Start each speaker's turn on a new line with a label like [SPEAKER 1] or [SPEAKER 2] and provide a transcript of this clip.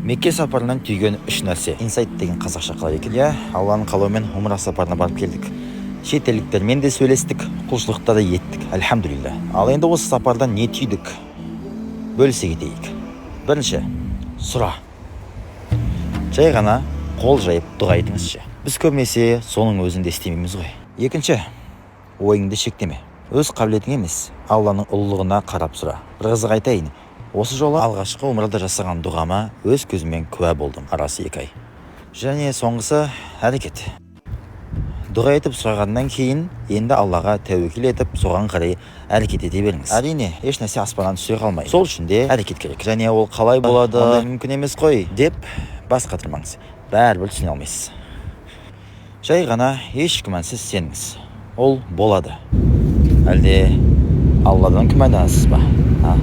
[SPEAKER 1] Мекке сапарынан түйген үш нәрсе. Инсайт деген қазақша қалай екен? Иә, Алланың қалауымен умра сапарына барып келдік. Шетелдіктермен де сөйлестік, құлшылықта да еттік, альхамдулилля. Ал енді осы сапардан не түйдік, бөлісе кетейік. Бірінші, сұра. Жай ғана қол жайып дұға етіңізші. Біз көбінесе соның өзін де істемейміз ғой. Екінші, ойыңды шектеме. Өз қабілетің емес, Алланың ұлылығына қарап сұра. Бір қызық айтайын, осы жолы алғашқы умрада жасаған дұғама өз көзіммен куә болдым. Арасы 2 ай. Және соңғысы, әрекет. Дұға етіп сұрағаннан кейін енді Аллаға тәуекел етіп, соған қарай әрекет ете беріңіз. Әрине, еш нәрсе аспаннан түсе қалмайды, сол үшін де әрекет керек. Және ол қалай болады, ондай мүмкін емес қой деп бас қатырмаңыз, бәрібір түсіне алмайсыз. Жай ғана еш күмәнсіз сеніңіз, ол болады. Әлде Алладан күмәнданасыз ба, а?